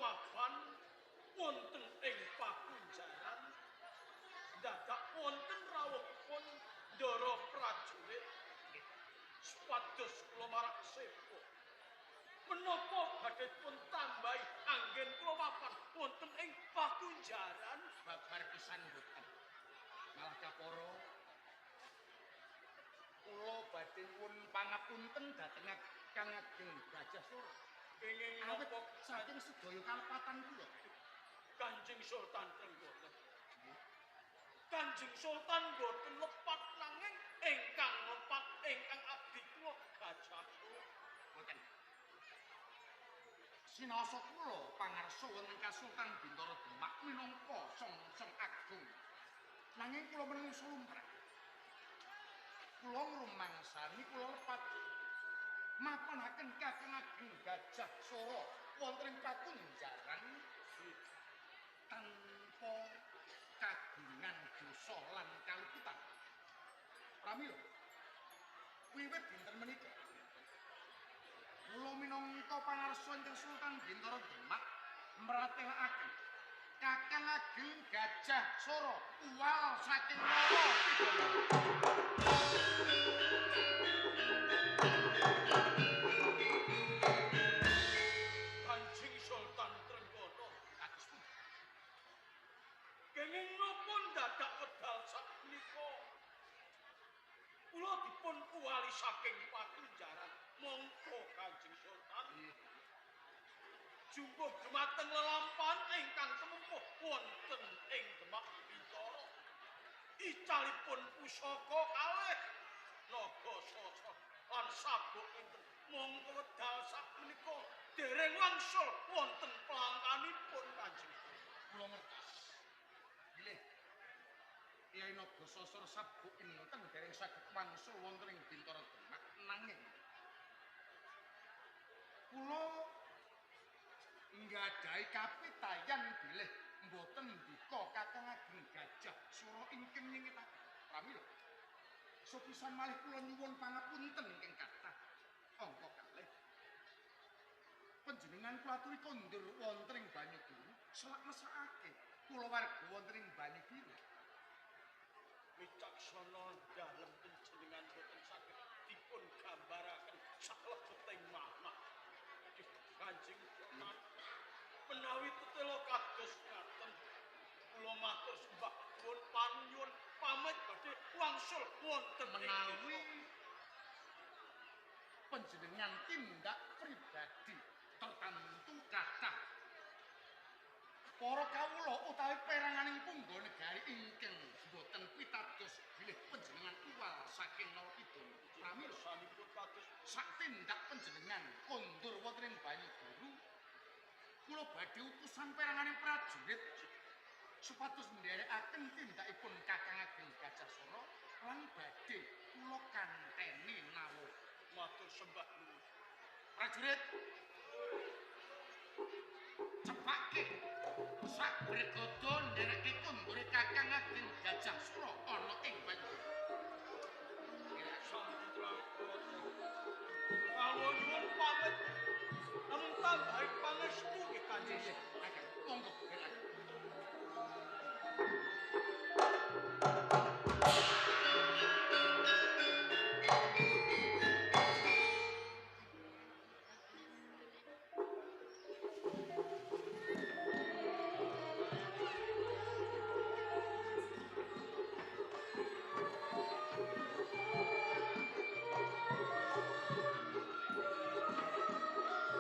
mapan wonten ing pakunjaran dadak wonten rawuhipun ndara prajurit supados kula marak sepo. Menapa badhe pun tambahi anggen kula mapan wonten ing pakunjaran? Babar pisan mboten. Malah kapara kula badhe nyuwun pangapunten dhateng Kang Ageng Gajah Sora. Kenging Awit napa saking sedaya kalepatan kula. Kanjeng Sultan Trenggana? Kanjeng Sultan boten lepat nanging ingkang lepat ingkang abdi kula Gajah Sora. Mboten. Sinaosa kula pangarsa wonten Kasultan Bintara Demak minangka sang agung. Nanging kula menungso lumrah. Kula ngrumangsani kula lepat mapanaken Kakang Ageng Gajah Sora wonten ing pakunjaran tanpa kagungan dosa lan kaluputan. Pramila wiwit dinten menika kula minangka pangarsa ingkang Sultan Bintara Demak mratelakaken Kakang Ageng Gajah Sora uwal saking Nara Pidana. Kanjeng Sultan Trenggana Kados pundi? Kenging napa dadak wedal sakmenika? Kula dipun uwali saking pakunjaran. Monggo Kanjeng Sultan. Jumbuh dumateng lelampahan ingkang temempuh wonten ing Demak Bintara. Icalipun pusaka kalih naga sasa lan sabuk inten. Monggo wedal sakmenika dereng wangsul wonten pelangkanipun Kanjeng. Kula ngertos. Bilih Kyai Naga Sasara sabuk inten dereng saged wangsul wonten ing Bintara Demak, nanging kula nggadahi kapitayan bilih mboten ndika Kakang Ageng Gajah Sora ingkang nyengitaken. Pramila sepisan malih kula nyuwun pangapunten ingkang kathah. Angka kalih panjenengan kula aturi kondur wonten ing Banyugiri selak mesakake kulawarga wonten ing Banyugiri. Wicaksana dalem panjenengan boten saged dipun gambaraken saklebeting manah. Kanjeng Sultan menawi tetela kados ngaten kula matur sembah nuwun panuwun pamit badhe wangsul wonten ing Menawi panjenengan tindak pribadi tertentu kathah para kawula utawi peranganing punggawa negari ingkang boten pitados bilih panjenengan uwal saking Nalapidana. Pramila sanipun kados sak tindak panjenengan kondur wonten ing Banyuguru, kula badhe utusan peranganing prajurit supados nderekaken tindakipun Kakang Ageng Gajah Sora lan badhe kula kanteni nawuh. Matur sembah nuwun. Prajurit, cepake sak bregodo ndereke kondure Kakang Ageng Gajah Sora ana ing Banyuguru. Kawula nyuwun pamit namung tambahi pangestu nggih Kanjeng.